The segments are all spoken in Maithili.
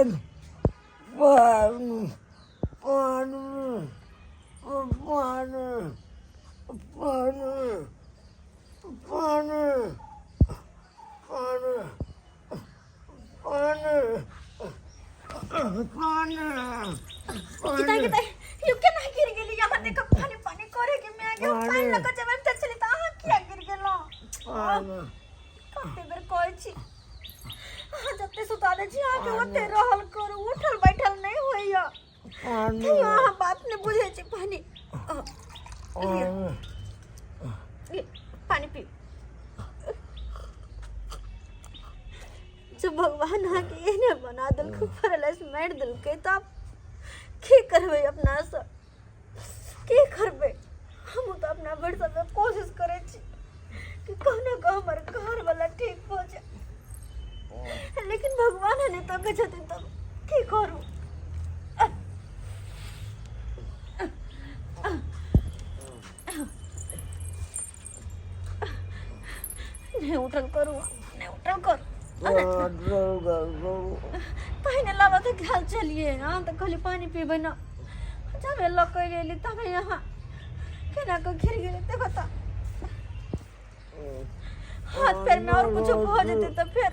पानी पानी पानी पानी पानी पानी पानी पानी। किता किता यो केना गिर गेली? यहाँ देख, पानी पानी करे के मैं आगे पानी लग जब त चली त अहाँ किया गिर गेलो? कते बेर कहै छी, अहाँ जते सुता दै छी अहाँके ओते रहल करू, उठल बैठल नहि होइया। तैयो अहाँ बात नहि बुझै छी। पानी लिअ, लिअ, पानी पी। जब भगवान अहाँके एहने बना देलकै, पैरालाइज मारि देलकै, तऽ आब की करबै अपनासँ? की करबै? हमहूँ तऽ अपना भरि सबके कोशिश करै छी कि कहुना कऽ हमर घरवला ठीक भऽ जाय, लेकिन भगवान नहि तकै छथिन तऽ की करू? नहि उठल करू, नहि उठल करू। पहिने लाबऽ तऽ खायल चलिए। अहाँ तऽ कहली पानि पीबै ने, जबे लऽ कऽ गेली तबे यहाँ केना कऽ घिर गेलै। देखो तऽ, हाथ पैरमे आओर कुछो भऽ जेतै तऽ फेर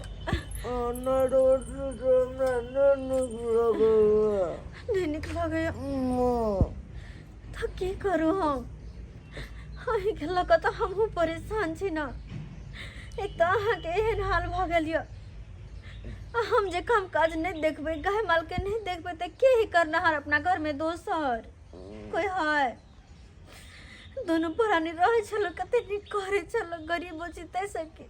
नहि नीक लगैया। तऽ की करू हम? अहीँके लऽ कऽ तऽ हमहूँ परेशान छी ने। एक तऽ अहाँके एहन हाल भऽ गेल यऽ, आ हम जे काम काज नहि देखबै, गाय मालके नहि देखबै, तऽ के ही करनहार अपना घरमे? दोसर कोइ है? दुनू प्राणी रहै छलो, कते नीक करै छलो। गरीबो छी ताहिसँ की,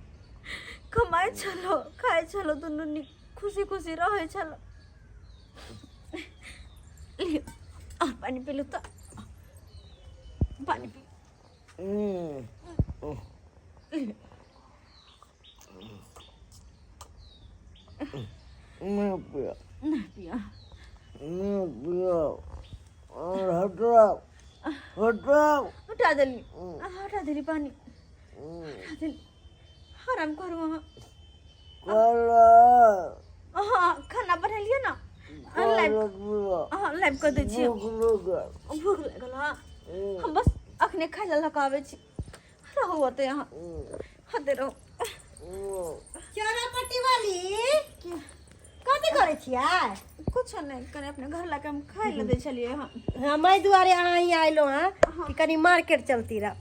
कमाइ छलो, खाइ छलो, दुनू नीक खुशी खुशी रहै छलो। लिअ, आओर पानि पी लू तऽ, पानि पी लिअ। नहीं पिया। नहि पिया? नहीं पिया। हटाओ, हटाओ। हटा देली, हटा देली, पानी हटा देली। आराम करू अहाँ। अहाँ खाना बनेलियै ने? लाइव, अहाँ लाइव कऽ दै छियै। भूख लागल? हँ, हम बस अखने खाय लए लऽ कऽ आबै छी। रहू ओतै अहाँ, हते रहू। चोरा पट्टी वाली, कथी करै छियै? कुछो नहि, कनि अपने घर लऽ कऽ हम खाय लए दै छलियै हँ। हम एहि दुआरे अहाँ ही आयलहुँ हँ कि कनि मार्केट चलती रह।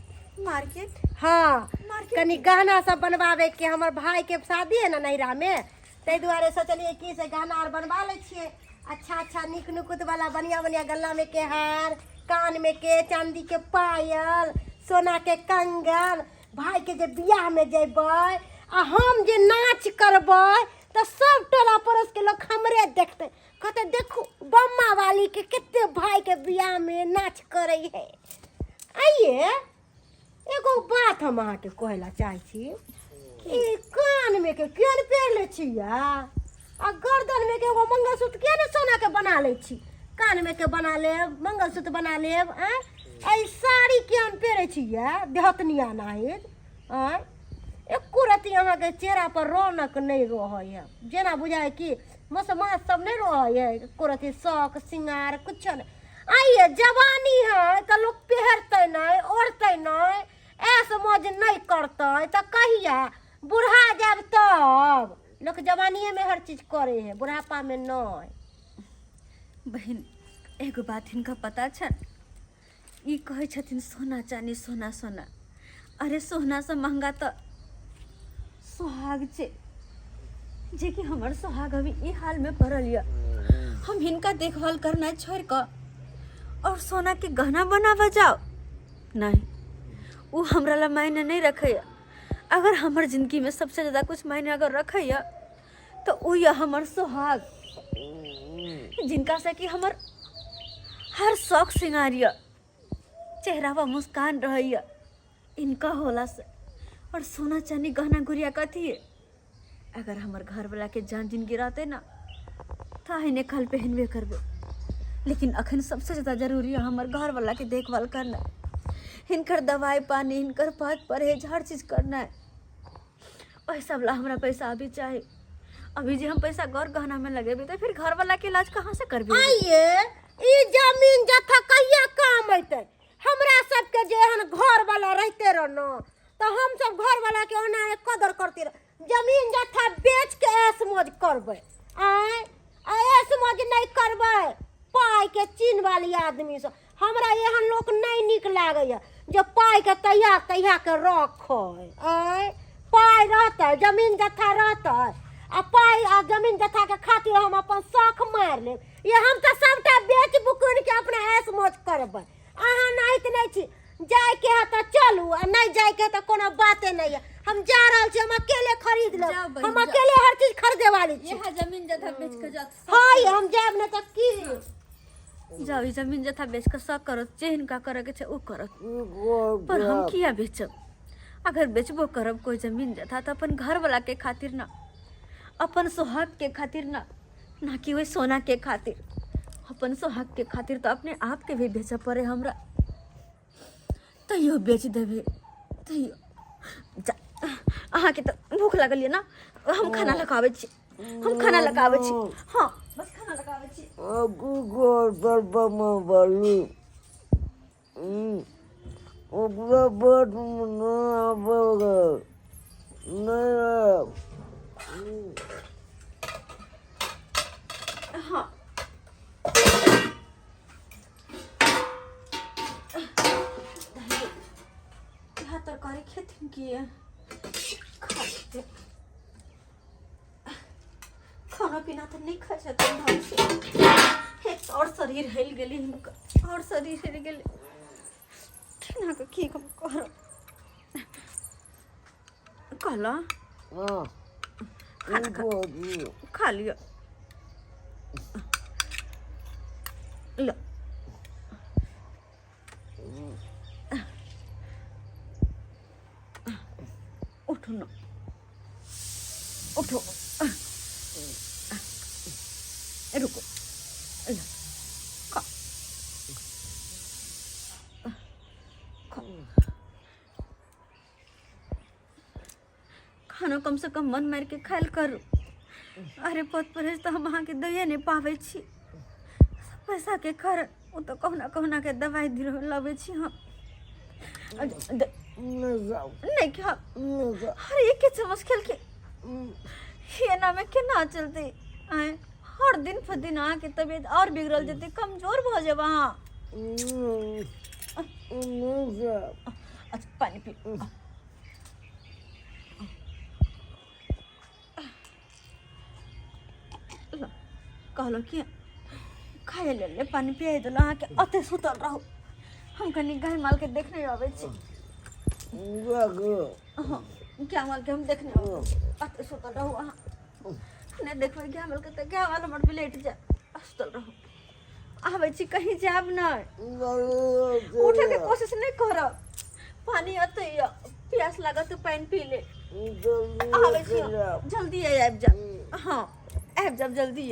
मार्केट? हँ। मार्केट? कनि गहना सब बनवावे के, हमर भाई के शादी है ने नैहरा में, ताहि दुआरे सोचलियै कि से गहना आर बनवा लै छियै। अच्छा अच्छा, नीक नुकुत वाला, बढ़िया बढ़िया गला में के हार, कान में के चांदी के पायल, सोना के कंगन। भाई के जे बियाह में जेबै आ हम जे नाच करबै तऽ सब टोला पड़ोस के लोग हमरे देखतै, कहतै देखू बम्मा वाली के कते भाई के बियाह में नाच करै है। आइए, एगो बात हम अहाँके कहै ला चाहै छी कि कान में के केन पहिरले छियै आ गर्दन में के एगो मंगलसूत्र किया ने सोना के बना लै छी? कान में के बना लेब, मंगलसूत्र बना लेब। आँय, एहि साड़ी केहन पहिरै छियै देहतनिया नाहित? आँय, एको रत्ती अहाँके चेहरा पर रौनक नहि रहै है, जेना बुझाइ कि मसमास सब नहि रहै है। एको रत्ती शौक सिंगार कुछो नहि। आइए, जवानी है तऽ लोक पहिरतै नहि, ओढ़तै नहि, ऐश मौज नहि करतै तऽ कहिया? बुढ़ा जायब तब? लोक जवानिएमे हर चीज करै है, बुढ़ापामे नहि। बहिन, एगो बात हिनका पता छनि? ई कहै छथिन सोना चानी, सोना सोना। अरे, सोनासँ महंगा तऽ सोहाग छै, जेकि हमर सोहाग अभी ई हालमे पड़ल यऽ। हम हिनका देखभाल करनाइ छोड़ि कऽ आओर सोनाके गहना बनाबऽ जाउ? नहि, ओ हमरा लए मायने नहि रखैए। अगर हमर जिन्दगीमे सबसँ ज्यादा कुछ मायने अगर रखैए तऽ ओ यऽ हमर सोहाग, जिनका से कि हमर हर शौक श्रृंगार यऽ, चेहरा पर मुस्कान रहैए इनका होला से। और सोना चानी गहना गुड़िया कथी है? अगर हमर घरवला के जान जिंदगी रहते ना तऽ अहिने खाल पहनबे करबे, लेकिन अखन सबसे ज़्यादा जरूरी है हमर घरवला के देखभाल करना, हिनकर दवाई पानी, हिनकर पात परहेज, हर चीज़ करना है। ओहि सब ला हमरा पैसा अभी चाही। अभी जे हम पैसा गौर गहना में लगेबै तऽ फिर घर वाला के इलाज कहाँ से करबै? आइए ई जमीन जथा कहिया काम अयतै? हमरा सबके जे एहन घर वाला रहिते रह न तऽ हम सब घर वाला के ओना कदर करते रह। जमीन जथा बेच के ऐश मौज करबै। आँय, आ ऐश मौज नहि करबै पाइ के चीन वाली आदमी सब। हमरा एहन लोक नहि नीक लागैया जे पाइ के तहिया तहिया के रखै। आँय, पाइ रहतै, जमीन जथा रहतै, आ पाइ आ जमीन जथा के खातिर हम अपन शौख मारि लेब। ये हम तऽ सबटा बेच बुकुन के अपना ऐश मौज करबै। अहाँ नाहित नहि छी। जायके है तऽ चलू, आ नहि जायके है तऽ कोनो बाते नहि है। हम जा रहल छी, हम अकेले खरीद जाउ लेब। बहिन, हम जाउ। अकेले हर चीज खरीदे वाली छी। इएह जमीन जथा बेच के जाउ। हाँ ये हम जायब नहि तऽ की। जाउ, ई जमीन जथा बेच के सब करत, जे हिनका करे के छै ओ करत, पर हम किया बेचब? अगर बेचबो करब कोई जमीन जथा तऽ अपन घर वाला के खातिर ना, अपन सोहाग के खातिर ना, ना कि वही सोना के खातिर। अपन सोहाग के खातिर तऽ अपने आप के भी बेचऽ पड़े हमरा। तैयो बेच देबै, तैयो जा। अहाँके तऽ भूख लागल यऽ ना? हम खाना लऽ कऽ आबै छी, हम खाना लऽ कऽ आबै छी। हँ, बस खाना लऽ कऽ आबै छी। ओकरा बाद नहि आबै नहि आयब। हँ, इएह तरकारी खेथिन की? खा लेतै। खाना पीना तऽ नहि खाइ छथिन ढङ्गसँ। एक तऽ आओर शरीर हिल गेलै हुनकर, आओर शरीर हिल गेलै। केना कऽ की हम करब? कहलहुँ खाना खा, खा लिअ। ल, उठू न, उठो। रुको, ल, खा खा खाना। कमसँ कम मन मारि के खायल करू। अरे, पथ परहेज तऽ हम अहाँके दैए नहि पाबै छी सब पैसाके कारण। ओ तऽ कहुना कहुना के दवाइ लबै छी हम। नहि खाउ? अरे, एके चम्मच खेलके एनामे केना चलतै? आँय, हर दिन पर दिन अहाँके तबियत आओर बिगड़ल जेतै, कमजोर भऽ जेब अहाँ। अच्छा, पानि पी ल। कहलहुँ कि खाय लेल पानि पियाइ देलहुँ अहाँके। अते सुतल रहू, हम कनि गाय मालके देखने अबै छी। हँ, गाय मालके हम देखने अबै छी। अते सुतल रहू अहाँ। नहि देखबै गाय मालके तऽ गाय माल हमर बिलटि जायत। सुतल रहू, आबै छी, कहीं जायब नहि। उठैके कोशिश नहि करब। पानी अतै यऽ, प्यास लागत तऽ पानि पी ले। आबै छी हम, जल्दी आबि जायब। हँ, आबि जायब जल्दी।